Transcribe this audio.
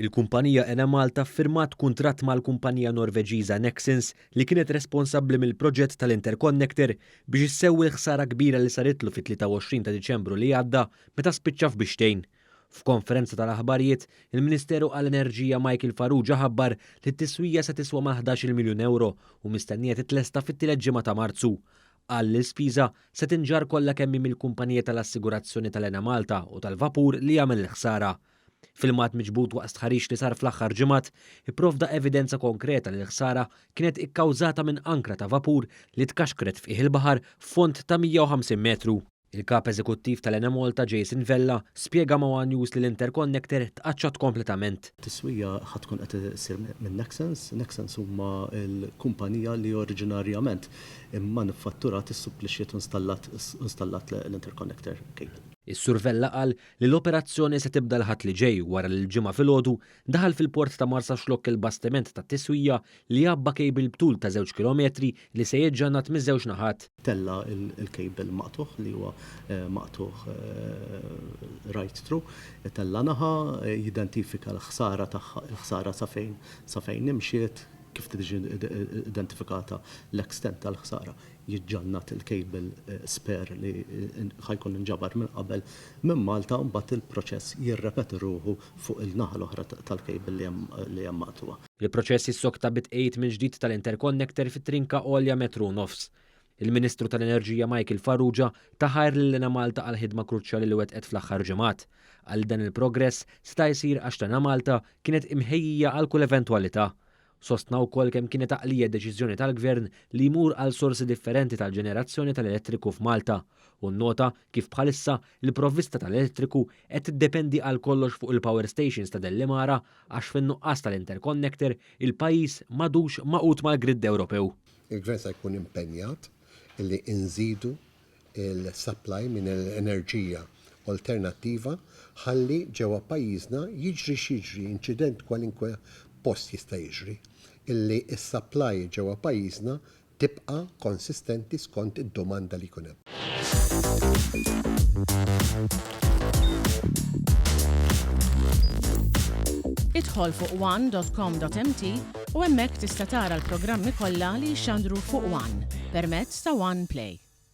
Il-kumpanija Enemalta ffirmat kuntratt mal-kumpanija Norveġiża Nexans li kienet responsabbli mill-proġett tal-interconnector biex issewwi l-ħsara kbira li saritlu fit-23 ta' Diċembru li għadda meta spiċċa f'Bixtejn. F'konferenza tal-aħbarijiet, il-Ministeru għall-Enerġija Michael Farrugia ħabbar li t-tiswija se tiswa mal-ħdax-il miljun ewro u mistennija titlesta fit-tielet ġimgħa ta' Marzu. Qal li l-spiża se tinġarr kollha kemm hi mill-kumpanija tal-assigurazzjoni tal-Enemalta u tal-vapur li għamel il-ħsara. Filmat miġbud waqt stħarriġ li sar fl-aħħar ġimgħat ipprovda evidenza konkreta li l-ħsara kienet ikkawżata minn ankra ta' vapur li tkaxkret f'qiegħ il-baħar f'fond ta' 150 metru. Il-Kap Eżekuttiv tal-Enemalta Jason Vella spjega ma' one News li l-interconnector tqaċċat kompletament. Tiswija ħa tkun qed issir minn Nexans. Nexans huma l-kumpanija li oriġinarjament immanifatturat, issupplixxiet u installat l-interconnector cable. Is-Sur Vella qal li l-operazzjoni se tibda l-Ħadd li ġej wara li l-Ġimgħa filgħodu daħal fil-port ta' Marsaxlokk il-bastiment tat-tiswija li għabba cable b'tul ta' żewġ kilometri li se jiġġannat miż-żewġ naħat. Tella' l-cable maqtugħ li huwa maqtugħ right through, itella' naħa, jidentifika l-ħsara tagħha, il-ħsara sa fejn sa fejn imxiet, kif tiġi identifikata l-extent tal-ħsara. jiġġannat il-cable spare li ħa jkun inġabar minn qabel minn Malta u mbagħad il-proċess jirrepeti ruħu fuq il-naħa l-oħra tal-cable li hemm maqtugħa. Il-proċess jissokta bit-tqegħid mill-ġdid tal-interconnector fi trinka għolja metru u nofs. Il-Ministru tal-Enerġija Michael Farrugia ta ħajr lil Enemalta għall-ħidma kruċjali li wettqet fl-aħħar ġimgħat. Qal li dan il-progress seta' jsir għax l-Enemalta kienet imħejjija għal kull eventwalità. Sostna wkoll kemm kienet għaqlija d-deċiżjoni tal-Gvern li jmur għal sorsi differenti tal-ġenerazzjoni tal-elettriku f'Malta u nnota kif bħalissa l-provvista tal-elettriku qed tiddependi għal kollox fuq il-power stations ta' Dellimara għax fin-nuqqas tal-interconnector il-pajjiż m'għadux magħqud mal-grid Ewropew. Il-Gvern se jkun impenjat illi nżidu il-supply minn enerġija alternattiva ħalli ġewwa pajjiżna jiġri x'jiġri, inċident kwalinkwe post jista' jiġri, illi s-supply ġewwa pajjiżna tibqa' konsistenti skont id-domanda li jkun hemm. Idħol fuq one.com.mt u hemmhekk tista' tara l-programmi kollha li jixxandru fuq One permezz ta' One Play.